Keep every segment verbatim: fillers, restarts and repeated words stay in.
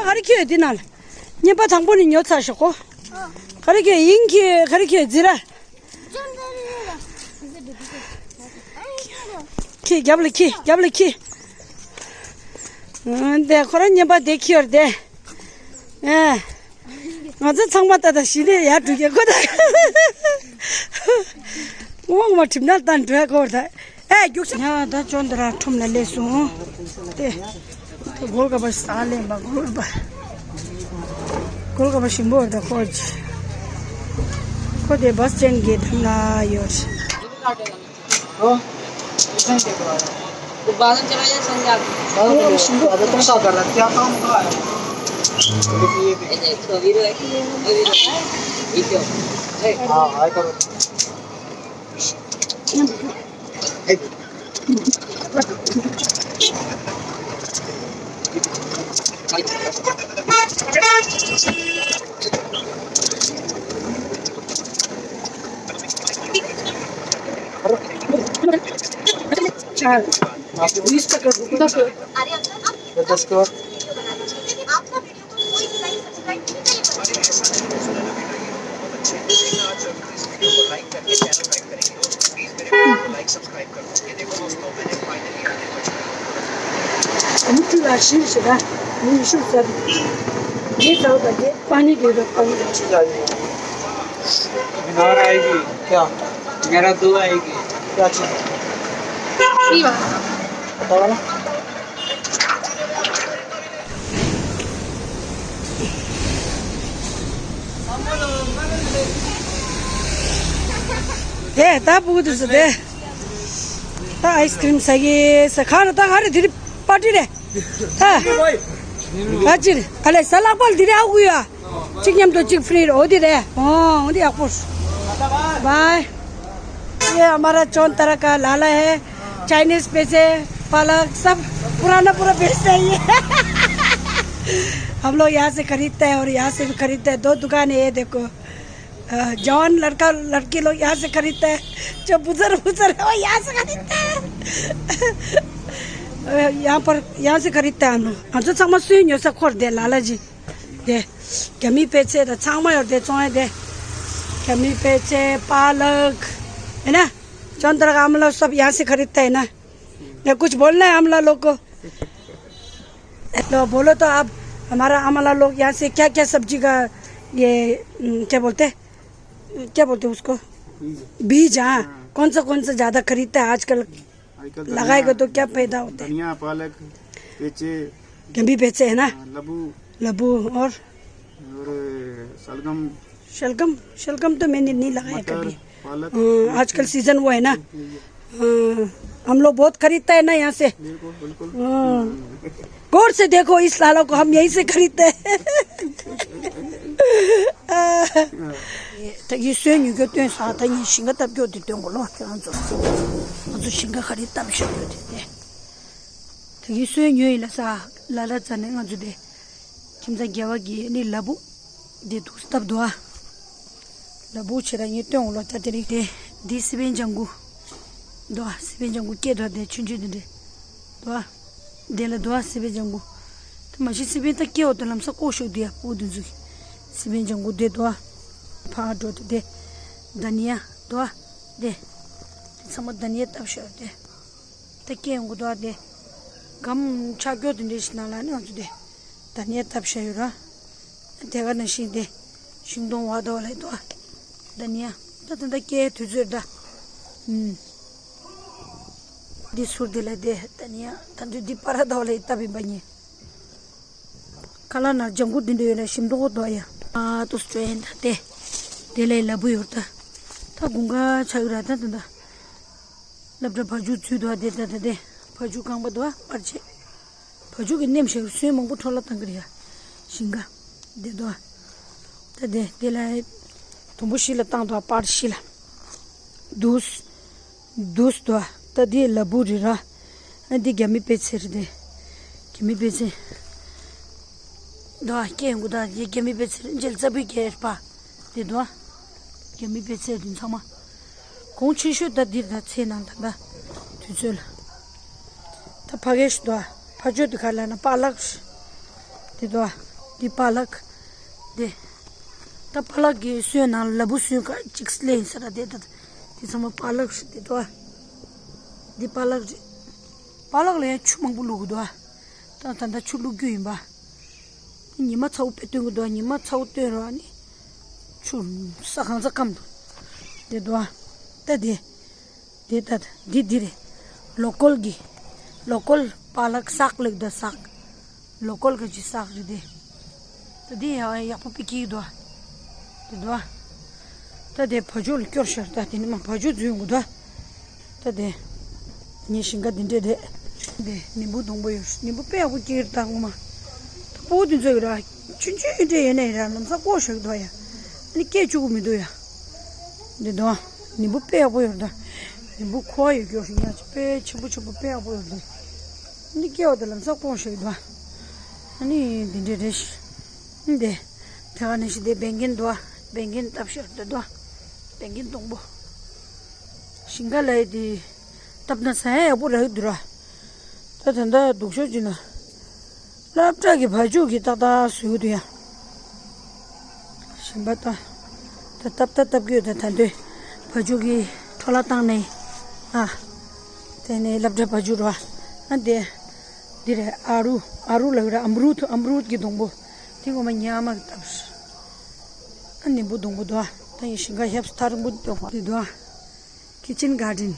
ག་རེ་ཁྱོད་འདི་ན་ལ། བརྙན་པ་དང་པོ་ནི་ཉོ་ཚར་ཤོག་གོ། ག་རེ་ཁྱོད་ཡིན་གྱི་ག་རེ་ཁྱོད་འཛི་ར། ཁྱི་རྒྱབ་ལ་ཁྱི་རྒྱབ་ལ་ཁྱི། འདི་ཁོ་རང་བརྙན་པ་དེ་ཁྱི་ཡོར་དེ། ཨེ། ང་ཚོ་ཚང་མ་ད་ལྟ་གཞི་ནས་ཡར་འགྲོ་གི་ཁོ་ད། དབང་མ་གྲིབ་ནག་ལྟ་འགྲོ་ཡ་ཁོ་ད། ཨེ་རྒྱུགས་ཤག་ཡ་ད་ཅོན་ད་ར་ཁྲོམ་ལ་སླེབས་སོང་། དེ། གོལ་ཀ་པ་ས་ལེན་པ་གོལ་ཀ་པ། གོལ་ཀ་པ་ཞིམ་པོ་ད་ཁོ་ཅི། ཁོ་དེ་བ་སི་སི་ཊེན་གི་ཐང་ལ་ཡོད། हाँ? वो बादल चला गया, संग आप। हाँ, तो अभी कौन सा कर रहा है? क्या काम हुआ है? ये देखो, वीरो है। ये वीरो है। ये क्यों? है। हाँ, हाय करो। चार। बीस तक, दस करोड़। पानी दे दो, पानी। मीनार आएगी क्या? मेरा दो आएगी। क्या चीज़? पता वाला? དེ་ད་ཕྲུ་གུ་དེ་ཚོ་དེ། ད་ཨའི་སི་ཀྲིམ་ཟ་གི་ཟ་ག་རེ་ད་ག་རེ་དེ་རི་པར་ཊི་རེད། ད་ག་ཅི་རེད་ཨ་ལས་ཟ་ལག་པ་དེ་རི་ཨ་ཁུ་ཡ། གཅིག་མཉམ་དུ་གཅིག་ཕི་རི་རེད། འོ་དེ་རེད། འོ་འོ་དེ་ཡག་པོ། बाय। ये हमारा चौन तरह का लाला है। चाइनीज पैसे, पालक, सब पुराना पूरा बेचता है ये। हम लोग यहाँ से खरीदते हैं और यहाँ से भी खरीदते हैं। दो दुकान है, ये देखो। अ, जवान लड़का लड़की लोग यहाँ से खरीदते हैं, जो बुजुर्ग बुजुर्ग है वो यहाँ से खरीदते हैं। अ, यहाँ पर, यहाँ से खरीदते हैं हम लोग। ང་ཚོ་ཚང་མ་སུའི་ཉོ་ས་ཁོར་དེ་ལ་ལ་ཇི། དེ། རྒྱ་མི་པེ་ཚེ་དང་ཚང་མ་ཡོད་དེ་བཙོང་ཡ་དེ། རྒྱ་མི་པེ་ཚེ་པ་ལག་ཨེ་ན། ཅོན་ཏ་ར་ག་ཨ་མ་ལགས་སོབ་ཡང་སེ་ཁ་རི་ཏ་ཨེ་ན། या कुछ बोलना है अमला लोग को? तो बोलो तो आप हमारा अमला लोग यहाँ से क्या क्या सब्जी का ये क्या बोलते हैं, क्या बोलते हैं उसको? बीज। हाँ। कौन सा कौन सा ज्यादा खरीदता है आजकल? आजकल लगाएगा तो क्या पैदा होता है? धनिया, पालक, पेचे। गंभी पेचे है ना? हाँ, लबू। लबू और? और शलगम। शलगम, शलगम तो मैंने नहीं लगाया कभी। पालक। हाँ, आजकल सीजन वो है ना। हाँ, हम लोग बहुत खरीदता है ना यहाँ से। बिल्कुल बिल्कुल। हाँ। गौर से देखो इस लाला को, हम यहीं से खरीदते हैं। ད་གིན་སོན་ཉོ་རྒྱུ་སྟོན་ས། ད་ངས་ཞིང་ཁ་བཏབ་རྒྱུ་དེ་སྟོན་གོ་ལོ། ཁྱེད་རང་ཚོ་ང་ཚོ་ཞིང་ཁ་ག་རེ་བཏབ་ཤག་ཡོད་དེ། ད་གིན་སོན་ཉོ་ཡིན་ལ་ས་ལ་ལ་ཙ་ནས་ང་ཚོ་དེ་ཁྱིམ་ཚང་རྒྱལ་བ་གི་ནི་ལ་བུ་དེ་འདུག་སྟབས་འདུག་ཨ། ལ་བུ་ཆེ་ར་ངས་སྟོན་འོང་ལོ། ད་དེ་རིང་དེ་འདི་སི་པན་ལྗང་གུ་འདུག་ཨ། སི་པན་ལྗང་གུ་སྐྱེས་འདུག་ཨ། དེ་ཆུང་ཆུང་དེ་འདྲ་འདུག་ཨ། དེ་ལ་འདུག་ཨ། སི་པན་ལྗང་གུ་དེ་མ་གཞི་སི་པན་ད་སྐྱེས་འོ་དེ་ལམ་སང་བཀོག་ཤོག་དེ་ཡ་བུ་དེ་ཚོ་གི་སི་པན་ལྗང་གུ་དེ་འདུག་ཨ། ཕར་འགྲོ་དེ་དེ་དཱ་ནི་ཡ་འདུག་ཨ། དེ་དེ་ཚང་མ་དཱ་ནི་ཡ་བཏབ་ཤོག་དེ། ད་སྐྱེ་ཡོང་གི་འདུག་ཨ། དེ་སྒམ་ཆག་སྐྱོ་དེ་འདྲ་ཞིག་ནང་ལ་ནི་ང་ཚོ་དེ་དཱ་ནི་ཡ་བཏབ་བཞག་ཡོད་ར། དེ་ག་ནང་བཞིན་དེ་ཤིང་སྡོང་བ་དོ་ལ་འདུག་ཨ། དཱ་ནི་ཡ་ད་ད་ད་སྐྱེ་དུས་ཚོད་ད། ཨུམ། འདི་ཟུར་དེ་ལ་དེ་དཱ་ནི་ཡ་ད་དུས་འདི་པ་ར་དོ་ལ་བཏབ་ཡིན་པ་ཉེ། ཁ་ལག་ན་ལྗང་གུ་འདི་འདྲ་ཡོད་ན་ཞིམ་མདོག་འདུག་ཡ། ཨ་ཏོ་སི་ཊྲེན་ད་དེ། དེ་ལས་ལ་བུ་ཡོད་ད། ད་དགུན་ཁ་ཆགས་ཡོད་ར་ད་ད་ད། སློབ་གྲྭ་བ་ཕྱུགས་ཚུད་འདུག་དེ་ད་ད་དེ། བ་ཕྱུགས་རྐང་པ་འདུག་པར་ཆས། བ་ཕྱུགས་ཀྱི་ནེམ་ཞིག་སོན་མང་པོ་འཕྲོ་བརླག་བཏང་གི་རེད་ཡ། ཞིང་ཁ། དེ་འདུག་ད་དེ་དེ་ལ། དུམ་བུ་བཞི་ལ་བཏང་འདུག་པར་བཞི་ལ། འདུག་འདུག་སེ་འདུག་ད་འདི་ལ་བུ་རེད་ར། ཨ་འདི་རྒྱ་མི་པེ་ཚེ་རེད་དེ། རྒྱ་མི་པེ་ཚེ། འདུག་སྐྱེ་ཡོང་གི་འདུག་འདི་རྒྱ་མི་པེ་ཚེ་རེད། མཇལ་རྩ་བུའི་རྒྱལ་པ། འདི་འདུག་རྒྱ་མི་པེ་ཚེ་འདི་ཚང་མ། གོང་ཆེ་ཤོས་ད་འདིར་ད་ཚེ་ནང་ད་ད་དུས་ཚོད་ལ། ད་ཕ་གེ་ཞིག་འདུག་ཕ་ཆོས་འདི་ག་ལ་ན་པཱ་ལགས་ཤིག་འདི་འདུག་འདི་པཱ་ལག་འདི། ད་པཱ་ལག་གི་སོན་ནང་ལ་བུ་སོན་ཁ་གཅིག་སླེབས་ཡིན་ས་ར་དེ་ད། འདི་ཚང་མ་པཱ་ལག་རེད་དེ་དོ། འདི་པཱ་ལག་རེད། པཱ་ལག་ལ་ཡང་ཆུ་མང་པོ་བླུགས་དགོས་དོ། ད་ད་ད་ཆུ་བླུགས་རྒྱུ་ཡིན་པ། ཉི་མ་ཚ་བོ་དཔེ་སྟོན་གི་འདུག་ཉི་མ་ཚ་བོ་སྟོན་རོགས་ནི། ཆུ་ས་གང་ཚ་སྐམ་འདུག་དེ་འདུག་ད་དེ། དེ་ད་དེ་འདི་རེད། ལོ་ཀལ་གི། ལོ་ཀལ་པཱ་ལག་སག་ལེགས་འདུག་སག་ལོ་ཀལ་གི་ཅི་སག་རེད་དེ། ད་དེ་ཡག་ཡག་པོ་པི་ཀི་འདུག་དེ་འདུག་ད་དེ་བ་ཇུ་ལ་སྐྱོར་ཤར་ད་དེ་ནི་མ་བ་ཇུ་འཛུལ་ཡོང་གི་འདུག་ད་དེ། ངའི་ཞིང་ཁ་འདི་འདྲས་རེད། འདི་ནི་འབུ་སྡོང་པོ་ཡོད། ནི་འབུ་དཔེ་ཡག་པོ་སྐྱེས་རེད་ད་ངོ་མ། ད་སྤུ་གུ་འདི་ཚོ་ཡོད་ར། ཆུང་ཆུང་འདྲས་ཡོད་ན་ཡིན་ར་ལམ་སང་བཀོག་བཞག་འདུག་ཡ། ཨ་ནི་སྐྱེ་བཅུག་གི་མི་འདུག་ཡ། འདི་འདུག་ནི་འབུ་དཔེ་ཡག་པོ་ཡོད་རེད་ད། ནི་འབུ་ཁོ་བ་ཡོད་རྒྱུ་ཞིག་ཡ་ཆེ་དཔེ་ཆེན་པོ་ཆེན་པོ་དཔེ་ཡག་པོ་ཡོད་རེད། ཨ་ནི་སྐྱེ་བ་དེ་ལམ་སང་བཀོག་བཞག་འདུག་ཨ་ནི་འདི་འདྲས་རེད་ཤག་འདི། དེ་ག་ནས་ཤི་དེ་བན་རྒན་འདུག་བན་རྒན་བཏབ་ཤག་འདི་འདུག་བན་རྒན་སྡོང་པོ། ཞིང་ཁ་ལ་ཡི་དེ། བཏབ་ན་ཟ་ཡ་ཡག་པོ་རག་གི་འདུག་ར། ད་ད་ལྟ་སྡུག་ཤོས་ཅིག་ན། སློབ་གྲྭ་གི་བ་ཕྱུགས་ཀྱི་ཏག་ཏག་བཟོས་འདུག་ཡ། ཞིམ་པ་ད། ད་བཏབ་ད་བཏབ་གི་ཡོད་ད་ད་འདོད། བ་ཕྱུགས་ཀྱི་འཕྲོ་བརླག་བཏང་ནས། ཨ། དེ་ནས་སློབ་གྲྭ་བ་ཕྱུགས་ར། ཨ་དེ། འདི་རེད་ཨ་རུ། ཨ་རུ་ལ་ཡོད་ར་ཨམ་རུད་ཨམ་རུད་ཀྱི་སྡོང་པོ། དེ་ངོ་མ་ཉི་ཨ་མ་གི་བཏབ། ཨ་ནི་འབུ་སྡོང་པོ་འདུག་ཨ། ད་ཡིན་ཞིང་ཁ་ཧེབ་སི་ཐར་འབུ་འདུག་ཨ། འདི་འདུག་ཨ། ཁི་ཆན་གྷར་ཌེན།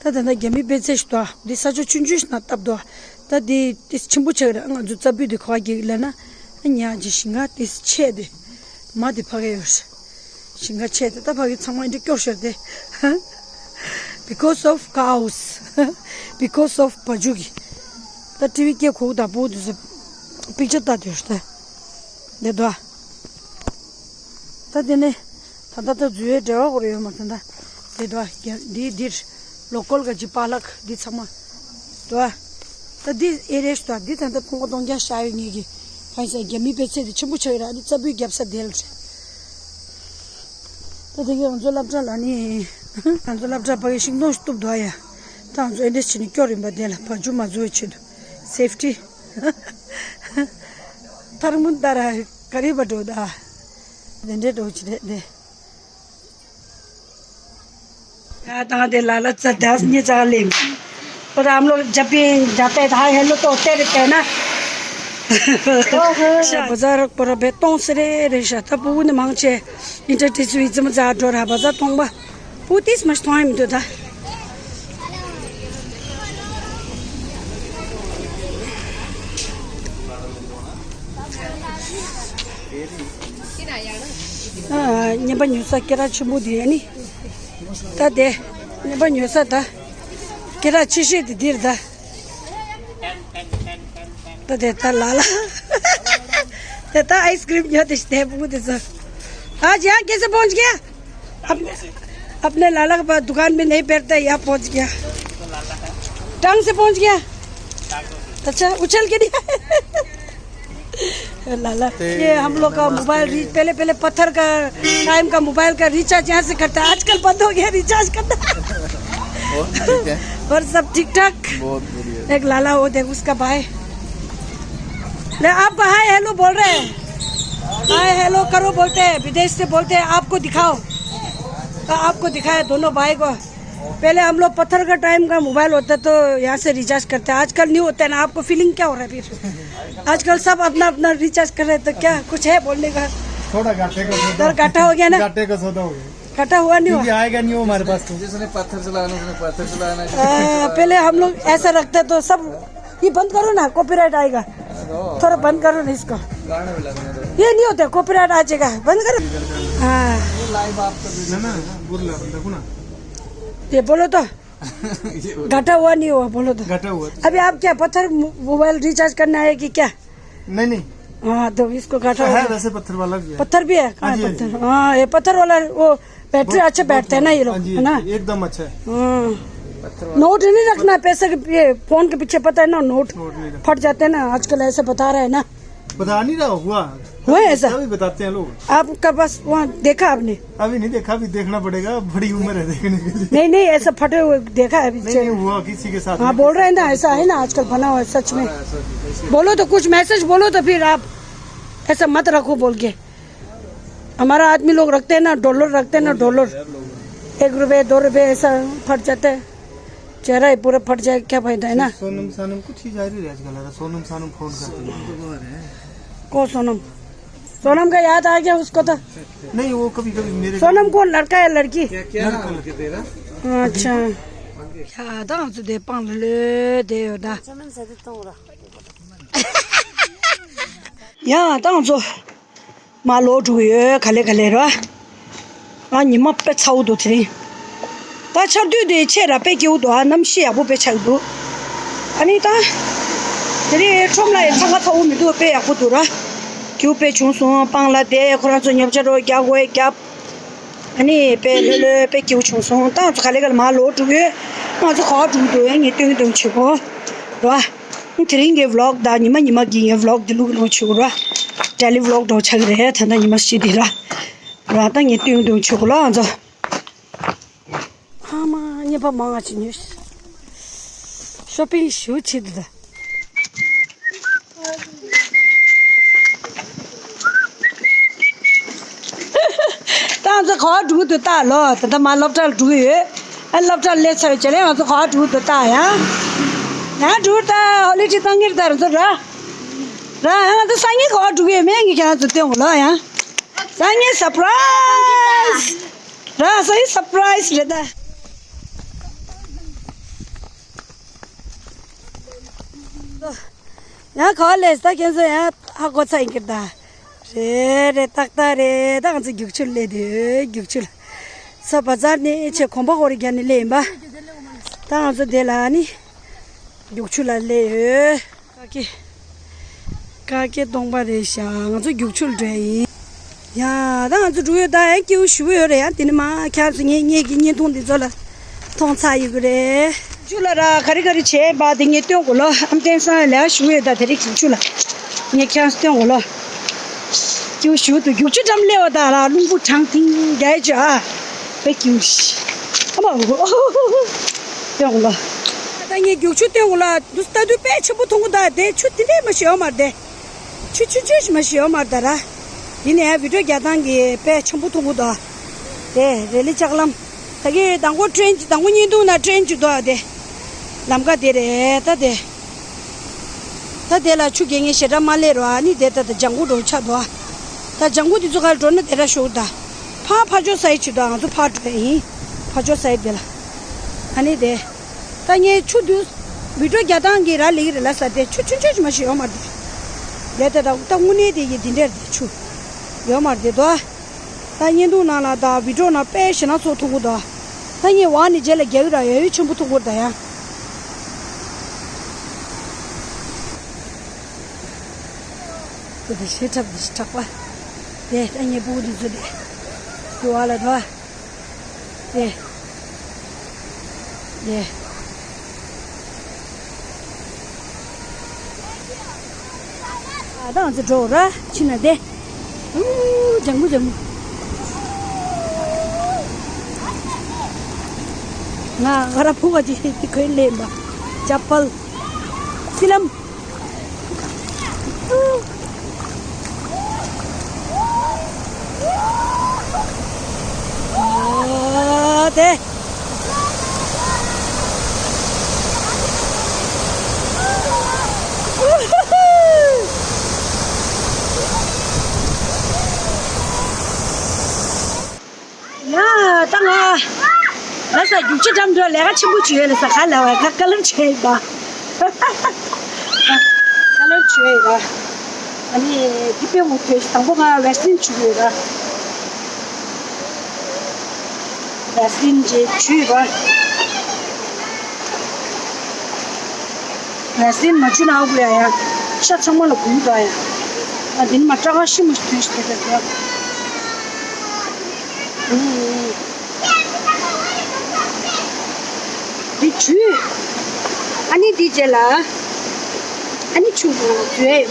ད་ད་ལྟ་རྒྱ་མི་དཔེ་ཚད་ཞིག་འདུག་ཨ། འདི་ས་ཆ་ཆུང་ཆུང་ཞིག་ན་བཏབ་འདུག་ཨ། ད་འདི་ཏིས་ཆེན་པོ་ཆགས་རེད་ང་ཚོ་རྩ་བུད་འདི་ཁ་བ་གེགས་ལ་ན། ཨ་ཉག་ཅིག་ཞིང་ཁ་ཏིས་ཆེ་དེ། མ་དེ་ཕ་གི་ཡོད་རེད། ཞིང་ཁ་ཆེ་དེ་ད་ཕ་གི་ཚང་མ་འདི་སྐྱོར་ཤར་དེ། Because of cows. Because of བ་ཕྱུགས་ཀྱི། ད་ཊི་བི་སྐྱེ་ཁོག་དང་པོ་དུ་ས། པིག་ཅར་ལྟ་དུས་ད། འདི་དོ། ད་དེ་ནས། ད་ད་ད་འཛུལ་བའི་འབྲེལ་བ་ཁོ་ར་ཡོད་མ་ད་ད། འདི་དོ། འདི་འདིར། ལོ་ཀལ་ག་ཅི་པཱ་ལག་འདི་ཚང་མ། དོ། ད་འདི་ཨེ་རེ་ཞིག་དོ་འདི་ད་ད་ཕུང་པོ་སྟོང་རྒྱ་ཤ་ཡོད་ངེས་ཀྱི། ཧན་ས་རྒྱ་མི་པེ་ཚེ་འདི་ཆེན་པོ་ཆགས་ཡོད་ར་འདི་རྩ་བུད་རྒྱབ་ས་དེ་ལ་རེད། ད་དེ་གའི་ང་ཚོ་སློབ་གྲྭ་ལ་ནི། ང་ཚོ་སློབ་གྲྭ་ཕ་གི་ཤིང་སྡོང་ཞིག་གཏུབ་འདུག་ཡ། ད་ང་ཚོ་ཨེ་འདྲས་བྱས་ནས་སྐྱོར་ཡིན་པ་དེ་ལ་བ་ཕྱུགས་མ་འཛུལ་བའི་ཆེད་དུ། སེབ་ཊི། ཐར་མུན་ད་ར་ག་རི་བ་འགྲོ་ད། དེ་འདྲས་འགྲོ་ཅི་རེད་དེ། ད་དང་དེ་ལ་ལ་ཙ་དས་ཉི་ཙ་ལེམ། पर हम लोग जब भी जाते हैं, हाय हेलो तो होते रहते हैं ना। बाजार पर बेतों से रे रे शाता पून मांगचे। इंटर टिस वी जम जा डोरा बाजार तोंबा। पूतीस मस्त टाइम तो था। ཨ། ཉན་པ་ཉོ་ས་སྐེ་རགས་ཆེན་པོ་དེ་ནི། ད་དེ། ཉན་པ་ཉོ་ས་ད། སྐེ་རགས་ཆེ་ཤོས་དེ་འདིར་ད། ད་དེ་ད་ལ་ལ། དེ་ད་ཨའི་སི་ཀྲིམ་ཉོ་དེ་ཞིག་དེ་སྤུ་གུ་དེ་ཚོ། ཨ་ཇི་ཡང་སྐད་ཆ་སྤོང་གི། अपने, अपने लाला के पास दुकान में नहीं बैठता, यहाँ पहुंच गया। टांग से पहुंच गया। अच्छा, उछल के दिया। लाला, ये हम लोग का मोबाइल री-, पहले, पहले पत्थर का टाइम का मोबाइल का रिचार्ज यहाँ से करता है, आजकल बंद हो गया रिचार्ज करना। और ठीक है। और सब ठीक ठाक। बहुत बढ़िया। एक लाला वो देख, उसका भाई। ले, आप हाय हेलो बोल रहे हैं। हाय हेलो करो बोलते हैं, विदेश से बोलते हैं, आपको दिखाओ। तो आपको दिखाया दोनों भाई को। पहले हम लोग पत्थर का टाइम का मोबाइल होता तो यहाँ से रिचार्ज करते, आजकल नहीं होता है ना। आपको फीलिंग क्या हो रहा है फिर? आजकल सब अपना अपना रिचार्ज कर रहे हैं, तो क्या कुछ है बोलने का? थोड़ा घाटे का सौदा। इधर घाटा हो गया ना? घाटे का सौदा हो गया। घाटा हुआ नहीं हुआ? क्योंकि आएगा नहीं वो हमारे पास तो। जिसने पत्थर चलाना, उसने पत्थर चलाना है, जिसने हाँ, पहले हम लोग ऐसा रखते तो सब, ये बंद करो ना, कॉपीराइट आएगा। थोड़ा बंद करो ना इसको। गाना भी लगने दो। ये नहीं होता, कॉपीराइट आ जाएगा, बंद करो। हाँ। ये लाइव आपका वीडियो ना, ना, बोल रहा हूँ, देखो ना। ये बोलो तो। ये बोलो। घाटा हुआ नहीं हुआ, बोलो तो। घाटा हुआ। अभी आप क्या पत्थर मो-, मोबाइल रिचार्ज करना है कि क्या? नहीं, नहीं। हाँ, तो इसको घाटा तो हुआ है। वैसे पत्थर वाला भी है। पत्थर भी है? हाँ, हाँ जी, हाँ पत्थर। जी। हाँ, ये पत्थर वाला वो बैटरी बहुत, अच्छा बहुत बैठता है ना ये लोग, हाँ जी, है ना? हाँ जी, एकदम अच्छा है। हाँ। पत्थर वाला। नोट नहीं रखना, पैसे के, ये फोन के पीछे पता है ना, नोट नोट नहीं रखना। फट जाते हैं ना, आजकल ऐसे बता रहे हैं ना। पता नहीं रहा हुआ। हुआ ऐसा? अभी बताते हैं लोग। आपका पास वहाँ देखा आपने? अभी नहीं देखा, अभी देखना पड़ेगा, बड़ी उम्र है देखने के लिए। नहीं, नहीं, ऐसा फटे हुए देखा है अभी नहीं, चेहरा? नहीं हुआ किसी के साथ हाँ, नहीं, बोल रहे हैं ना, ऐसा है ना आजकल बना हुआ है, सच में। हाँ, ऐसा भी, ऐसे बोलो तो, कुछ मैसेज बोलो तो, फिर आप ऐसा मत रखो बोल के। हमारा आदमी लोग रखते हैं ना, डॉलर रखते हैं ना, डॉलर। एक रुपये, दो रुपये ऐसा फट जाता है। चेहरा ही पूरा फट जाए, क्या फायदा है ना? सोनम सानम कुछ ही जारी रहे आजकल, सोनम सानम फोन करते हैं। को सोनम? सोनम का याद आ गया उसको तो। नहीं, वो कभी कभी मेरे सोनम कौन, लड़का या लड़की? क्या, क्या नाम है तेरा? अच्छा। ཁྱེད་རང་ཚོ་དེ་སྤང་ལ་ལོས་དེ་ཡོད་ད། ཡང་ད་ང་ཚོ་མར་ལོག་འགྲོ་གི་ཡོད། ག་ལེ་ག་ལེ་ར། ཨ་ཉི་མ་དཔེ་ཚ་བོ་འདུག་དེ་རིང་། ད་ཆར་དུས་དེ་ཆེ་ར་དཔེ་སྐྱིད་པོ་འདུག་ཨ་གནམ་གཤིས་ཡག་པོ་དཔེ་ཆགས་འདུག་ཨ་ནི་ད་དེ་རིང་ཁྲོམ་ལ་ཡང་འཚང་ཁ་ཚ་བོ་མི་འདུག་དཔེ་ཡག་པོ་འདུག་ར། སྐྱིད་པོ་དཔེ་བྱུང་སོང་། སྤང་ལ་དེ་ཁོ་རང་ཚོ་ཉོ་ཆ་རོགས་རྒྱག་དགོས་རྒྱབ། ཨ་ནི་དཔེ་ལྷོད་ལྷོད་དཔེ་སྐྱིད་པོ་བྱུང་སོང་། ད་ང་ཚོ་ག་ལེ་ག་ལེ་མར་ལོག་འགྲོ་གི་ཡོད། ང་ཚོ་ག་པར་འགྲོ་གི་འདུག་ཡང་ངས་སྟོན་གི་འདུག་བྱེད་གོ་ར། དེ་རིང་གི་vlog་དང་ཉི་མ་ཉི་མ་གི་ངའི་vlog་དེ་ལུག་ལུག་བྱེད་གོ་ར། daily vlog་འདྲ་བོ་ཆགས་ཀྱི་རེད། ད་ལྟ་ཉི་མ་བཞི་དེ་ར། ར་ད་ངས་སྟོན་གི་འདུག་བྱེད་གོ་ལ་ང་ཚོ། ཨ་མ་ཉེས་པ་མང་ང་ཅི་ཉོས། shopping་ཞུ་ཆེད་དུ་ད། ད་ང་ཚོ་ག་པར་འགྲོ་གི་འདུག་ལྟ་ལོ། ད་ལྟ་མར་སློབ་གྲྭ་ལ་འགྲོ་གི་ཡོད། ཨ་སློབ་གྲྭ་ལ་སླེབས་ཚར་བའི་རྗེས་ལ་ང་ཚོ་ག་པར་འགྲོ་གི་འདུག་ལྟ་ཡང་། ཡང་འགྲོ་ད་holiday་བཏང་གི་རེད་ད་རང་ཚོ་ར། ར་ང་ཚོ་སང་ཉིན་ག་པར་འགྲོ་གི་ཡོད་མེད་ངས་ཁྱེད་རང་ཚོ་སྟོན་གོ་ལོ་ཡང་། སང་ཉིན་surprise། ར་སང་ཉིན་surprise་རེད་ད། ཡང་ག་པར་སླེབས་ད་ཁྱེད་ཚོ་ཡང་ཧ་གོ་ཚར་ཡིན་གྱི་རེད་ད། རེད་རེད་ཏག་ཏག་རེད། ད་ང་ཚོ་རྒྱུག་ཆུ་སླེབས་དུས་རྒྱུག་ཆུ་ལ། ཚོ་བ་ཛར་ནས་ཆེ་གོམ་པ་ཧོར་རྒྱ་ནས་སླེབས་ཡིན་པ། ད་ང་ཚོ་དེ་ལ་ནི་རྒྱུག་ཆུ་ལ་སླེབས་ཡོད། ཀ་ཀེ། ཀ་ཀེ་སྟོང་པ་རེད་ཤག་ང་ཚོ་རྒྱུག་ཆུ་ལ་འགྲོ་ཡིན། ཡ་ད་ང་ཚོ་འགྲོ་ཡོད། ད་ཡང་སྐྱིད་པོ་ཞེ་པོ་ཡོད་རེད། ཡང་དེ་ནི་མ་ཁྱེད་ཚོ་ངེད་ངེད་ཀྱི་བརྙན་ཐུང་འདི་ཚོ་ལ་མཐོང་ཚར་ཡོད་ཀྱི་རེད། ཆུ་ལ་ར་ག་རེ་ག་རེ་བྱས་པ་དེ་ངས་སྟོན་དགོས་ལོ། ཨམ་བསྟན་སང་ལས་ཞུ་ཡོད། ད་དེ་རིང་ཆུ་ལ་ངས་ཁྱེད་སྟོན་དགོས་ལོ། སྐྱིད་པོ་ཞུ་དུ་རྒྱུག་ཆུ་འགྲམ་སླེབས་པ་དང་ར་རླུང་བུ་གྲང་ཐིང་རྒྱ་ཡི་ཆུ་ཨ་དཔེ་སྐྱིད་པོ་ཞིག་ཨ་མ་འོ་སྟོན་དགོས་ལོ། ད་ངས་རྒྱུག་ཆུ་སྟོན་དགོས་ལོ། འདུག་ལྟ་དུས་དཔེ་ཆེན་པོ་མཐོང་གི་འདུག་དེ་ཆུ་དེ་འདྲས་མ་ཞིག་ཡོད་མ་རེད་དེ། ཆུ་ཆུང་ཆུང་ཞིག་མ་ཞིག་ཡོད་མ་རེད་ད་ར། ཡིན་ནའི་བི་ཌིའོ་རྒྱག་སྟངས་ཀྱི་དཔེ་ཆེན་པོ་མཐོང་གི་འདུག་དེ་རེ་ལི་ལྕགས་ལམ། ད་གིན་དང་པོ་ཊེན་གྱི་དང་པོ་བརྙན་ཐུང་ནང་ཊེན་གྱི་འདུག་ཨ་དེ། ལམ་ཁ་དེ་རེད་ད་དེ། ད་དེ་ལ་ཆུ་རྐྱལ་མཁན་ཞེ་དྲག་མ་སླེབས་རོ། ཨ་ནི་དེ་ད་ད་ལྗང་གུ་འགྲོ་ཆགས་འདུག་ཨ། ད་ལྗང་གུ་དེ་ཚོ་ག་ལ་འགྲོ་ན་དེ་འདྲ་ཤོར་ད། ཕར་ཕར་ཕྱོགས་སའི་ཆུ་དང་ང་ཚོ་ཕར་འགྲོ་ཡ་ཡིན། ཕར་ཕྱོགས་སའི་དེ་ལ། ཨ་ནི་དེ། ད་ངས་ཆུ་དུས་བི་ཌིའོ་རྒྱག་སྟངས་ཀྱི་ར་ལེགས་རེད་ལ་ས་དེ་ཆུ་ཆུང་ཆུང་ཞིག་མ་ཞིག་ཡོད་མ་རེད་དེ། ལས་དེ་ད་ད་དངོས་གནས་དེ་ཡི་འདི་འདྲས་རེད་ཆུ། ཡོད་མ་རེད་དེ་དོ། ད་བརྙན་ཐུང་ནང་ལ་དང་བི་ཌིའོ་ནང་དཔེ་ཞེ་ན་ཚོགས་ཐུག་གི་འདུག་ད་ངས་ཝང་ནས་རྗེས་ལ་རྒྱག་གི་ར་ཡོད་ཡོད་ཆེན་པོ་ཐུག་གི་རེད་ད་ཡ། དེ་དེ་ཞེ་དྲག་དེ་ཞེ་དྲག་པ། དེ་ད་ངས་སྤུ་གུ་འདི་ཚོ་དེ། དེ་བ་ལ་དོ། དེ། དེ། ཨ་ད་ང་ཚོ་འགྲོ་ར་ཕྱི་ན་བསྡད། ཨུ་ལྗང་གུ་ལྗང་གུ། ང་ང་ར་ཕུ་བ་ཅི་ཤེས་ཏི་ཁོའི་ལེན་པ། ཅ་པལ། སི་ལམ། ཨ་དེ། ཡ་ད་ང་ལ་ས་རྒྱུག་ཆུ་འགྲམ་འགྲོ་ལས་ཀ་ཆེན་པོ་བྱོས་ལ་ས་ག་ལ་བ་ཁ་ཀ་ལར་བྱོས་ཡིན་པ། ཀ་ལར་བྱོས་ཡིན་པ། ཨ་ནི་དེ་དཔེ་འོ་དོད་དང་པོ་ང་ཝེ་སི་ལིན་བྱུག་ཡོད་ར། ཝེ་སི་ལིན་རྗེས་བྱུག་ཡོད་ར། ཝེ་སི་ལིན་མ་བྱུག་ན་ཨ་ཁུ་ཡ་ཡ། ཤ་ཚང་མ་ལ་གུག་འདུག་ཡ། ཨ་འདི་ནི་མ་སྐྲ་ཁ་ཤི་མ་ཞིག་དུས་ཤིག་དེ་དེ་དེ། འདི་བྱུག་ཨ་ནི་འདི་རྗེས་ལ། ཨ་ནི་ཆུ་བཟོས་ཡོད་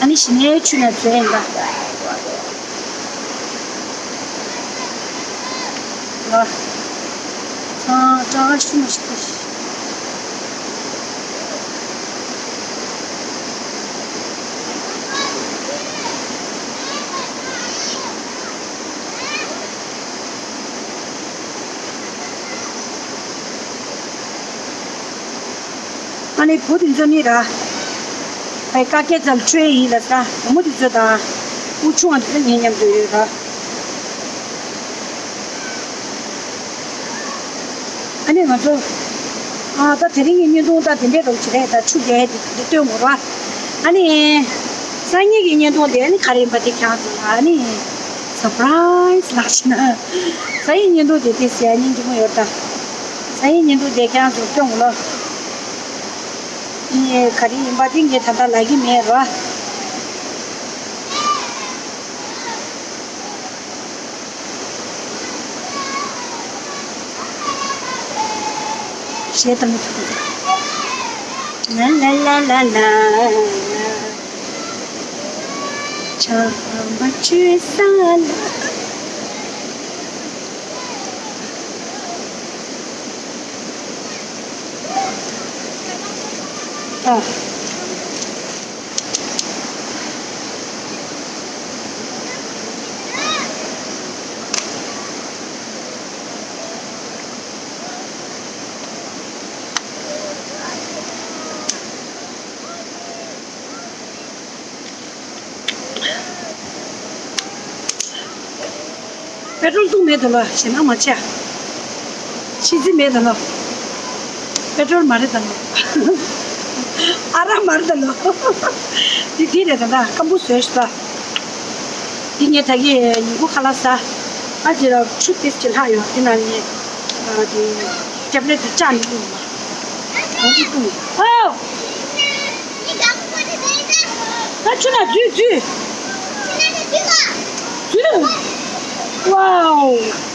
མ། ཨ་ནི་གཞི་ནས་ཆུ་ནས་འཛུལ་ཡིན་པ། ལ། ཚང་བཀྲ་ཤིས་མ་ཤི་ཏི། ཨ་ནི་བུ་དེ་ཚོ་ནི་ར། ཨེ་ཀ་ཀེ་ཙམ་ཆོས་ཡིན་ལ་ས་བུ་མོ་དེ་ཚོ་དང་། ཨུ་ཆུང་བ་དེ་ཚོ་ངའི་མཉམ་དུ་ཡོད་ར། ཨ་ནི་ང་ཚོ། ཨ་ད་དེ་རིང་གི་བརྙན་ཐུང་ད་དེ་འདྲས་རོགས་བྱེད་རེད། ད་ཆུ་རྒྱག་ཡས་དེ་དེ་སྟོན་དགོས་ར། ཨ་ནི། སང་ཉིན་གྱི་བརྙན་ཐུང་དེ་ཨ་ནི་ག་རེ་ཡིན་པ་དེ་ཁྱེད་རང་ཚོ་ལ་ཨ་ནི། སར་པ་རའི་སི་ལགས་ཤིག་ན། སང་ཉིན་བརྙན་ཐུང་དེ་དེ་ཟེར་ཡ་སྙིང་རྗེ་མོ་ཡོད་ད། སང་ཉིན་བརྙན་ཐུང་དེ་ཁྱེད་རང་ཚོ་སྟོན་དགོས་ལོ། ཨི་ག་རེ་ཡིན་པ་དེ་ངས་ད་ལྟ་ལབ་ཀྱི་མེད་རོ། གཞས་གཏོང་གི་འདུག་ག་ལ་ལ་ལ་ལ་ལ། ཆམ་པ་ཆུ་ས་ལ། ཨ། པེ་ཏྲོལ་བཏུང་མེད་ད་ལོ། ཞེད་སྣང་མ་བྱེད། ཤི་རྫི་མེད་ད་ལོ། པེ་ཏྲོལ་མ་རེད་ད་ལོ། ཨ་རག་མ་རེད་ད་ལོ། འདི་འདི་རེད་ད། ད་སྐམ་པོ་བཟོས་ཤག་ད། འདི་ངས་ད་གི་ཉིན་གུང་ཁ་ལག་ཟ། ཨ་ཅེ་ར་ཆུ་ཏིས་ཅིག་ལྷག་ཡོད། འདི་ན་ངས་ཨ་འདི་ཀེབ་ལེ་འདི་བཅག་ནས་བླུགས་ཡོད། འོ་འདི་བཏུང་། ཨོ། ད་ཆུ་ནང་འཛུལ་འཛུལ། འཛུལ། ཝའོ།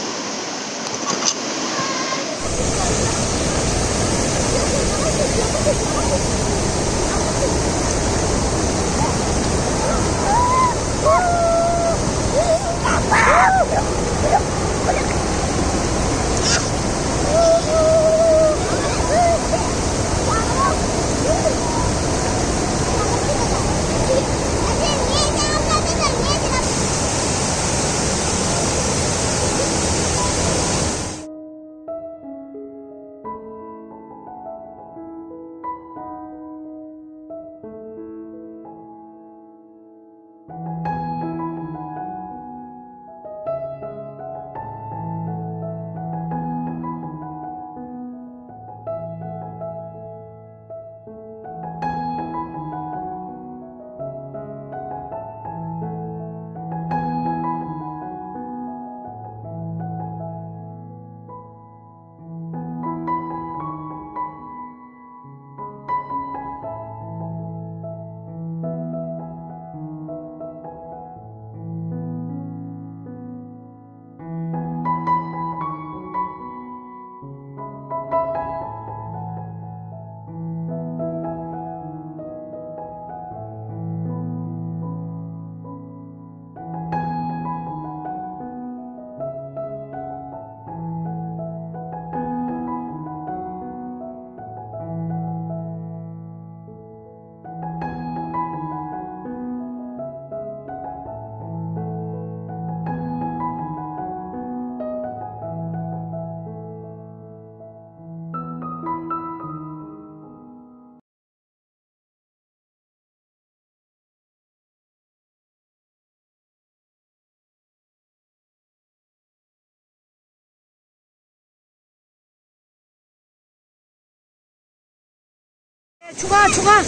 ཆུ་ཁང་། ཆུ་ཁང་།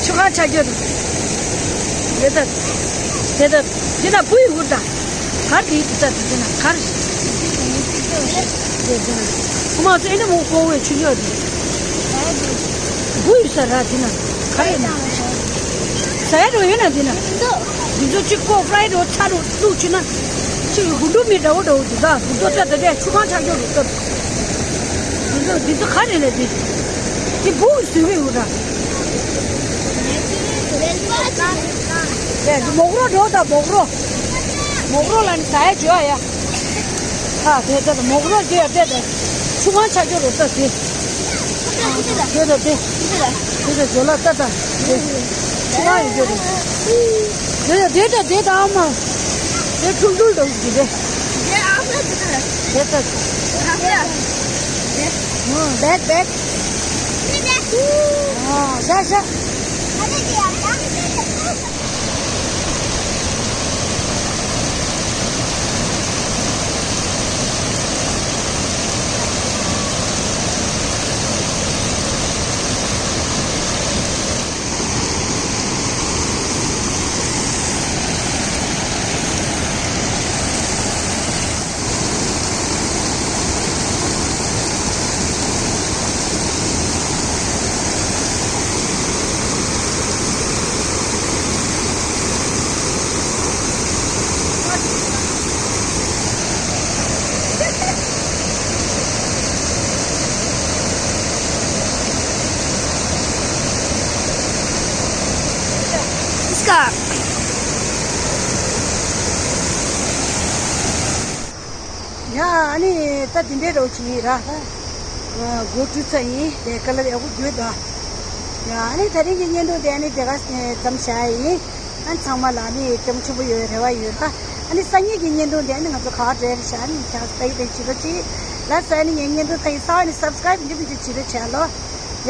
ཆུ་ཁང་ཆགས་ཀྱི་འདུག་དེ་ལྟར། དེ་ལྟར། འདི་ན་བུ་ཡི་འུར་ད། གར་དེ་དེ་ལྟར་དེ་ན་གར། དེ་དེ་ན། ཁོ་མ་ཚོ་ཨེ་ནི་མོ་ཀོ་བའི་ཆུ་ཡོད་དེ། བུ་ཡི་ས་ར་དེ་ན་གར་ཡོད་ན། ཟ་ཡ་རོ་ཡོད་ན་དེ་ན། འདི་ཚོ་གཅིག་ཀོ་ཧྥ་རའི་རོ་ཚ་རུ་བླུགས་བྱུང་ན། གཅིག་གི་དགུ་འབྲུ་མི་འདྲ་བོ་འདྲ་བོ་འདུག་ད། དགུ་འབྲུ་ད་ད་ད་ཆུ་ཁང་ཆགས་ཀྱི་འདུག་སྟབས། འདི་ཚོ་འདི་ཚོ་ག་རེ་ལས་དེ། དེ་བུ་གི་ཟུག་གི་འུར་ར། དེ་མོག་རོ་འགྲོ་ད་མོག་རོ། མོག་རོ་ལ་ནི་ཟ་ཡ་བྱོས་ཨ་ཡ། ཨ་དེ་ད་མོག་རོ་དེ་ཡ་དེ་དེ། ཆུ་དབང་ཆ་ཆོ་རོ་ད་དེ། དེ་ད་དེ། དེ་ད་བྱོས་ལ་ད་ད་དེ། ཆུ་དབང་ཡོད་རྒྱུ་རེད། དེ་ད་དེ་ད་དེ་ད་ཨ་མ། དེ་ཁྲུང་ཁྲུང་འདྲ་བོ་ཞིག་རེད། དེ་ད། ཨ་ད། ཨ་ད། ཨ་ད། ཨ་ད། ཡ་ཨ་ནི་ད་འདི་འདྲའི་རོགས་བྱེད་ཡིན་ར། སྒོ་བཀྲུས་ཚར་ཡིན་དེ་ཀ་ལར་ཡག་པོ་དགོས་ད། ཡ་ཨ་ནི་ད་རིང་གི་བརྙན་ཐུང་དེ་ཨ་ནི་དེ་ག་ཙམ་བྱ་ཡ་ཡིན། ཨ་ནི་ཚང་མ་ལ་ཨ་ནི་སྤྲང་ཆེན་པོ་ཡོད་རེ་བ་ཡོད་ད། ཨ་ནི་སང་ཉིན་གྱི་བརྙན་ཐུང་དེ་ཨ་ནི་ང་ཚོ་ག་བ་འདྲེན་བྱ་ཨ་ནི་ཁྱེད་ཚོ་ལྟ་ཡི་དེ་བྱེད་རོགས་གྱིས། ལགས་སོ་ཨ་ནི་ངའི་བརྙན་ཐུང་ལྟ་ཡི་ས་ཨ་ནི་སབ་སི་ཀ་རེབ་འདི་མི་དེ་བྱེད་རོགས་བྱ་ལོ།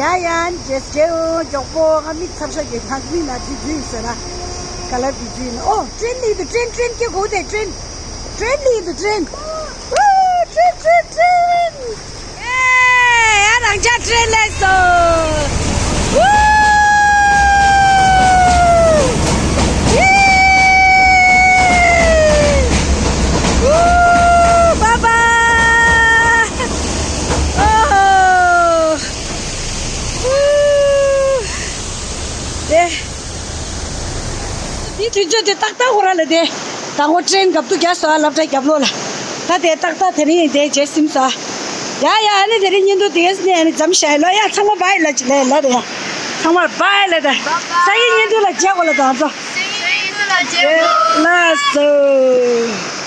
ཡ་ཡ་ཨ་ནི་རྗེས་རྗེའོ་མགྱོགས་པོ་ང་མིག་ཚབ་ཤ་གི་ནག་མིག་ན་རྫི་རྫི་ཡིན་ཟེར་ལ། ཀ་ལར་འདི་རྫི་ཡིན་ཨོ་ཀྲེན་ལི་དུ་ཀྲེན་ཀྲེན་ཀྱི་གོ་དེ་ཀྲེན། ཀྲེན་ལི་དུ་ཀྲེན། ཨོ་ཀྲེན་ཀྲེན་ཀྲེན། ཨེ་ཡ་རང་ཅག་ཀྲེན་ལེགས་སོ། ཝུ། ཝུ། བ་བ། ཨོ། ཝུ། དེ། འདི་དུས་ཚོད་དེ་ཏག་ཏག་ཁོ་ར་ལ་དེ། དང་པོ་ཀྲེན་གབ་ཏུ་རྒྱག་སོ་ཨ་སློབ་གྲྭ་རྒྱབ་ལོགས་ལ། ད་དེ་ཏག་ཏག་དེ་རིང་དེ་རྗེས་ཟིན་སོ་ཨ། ཡ་ཡ་ཨ་ནི་དེ་རིང་བརྙན་ཐུང་དེ་ནས་ཨ་ནི་མཚམས་བཞག་ལོ་ཡ་ཚང་མ་བྷའི་ལ་ཅི་ལེ་ལ་རེ་ཡ། ཚང་མ་བྷའི་ལ་ད། ས་ཡི་བརྙན་ཐུང་ལ་མཇལ་གོ་ལ་ད་ཚོ། ལགས་སོ།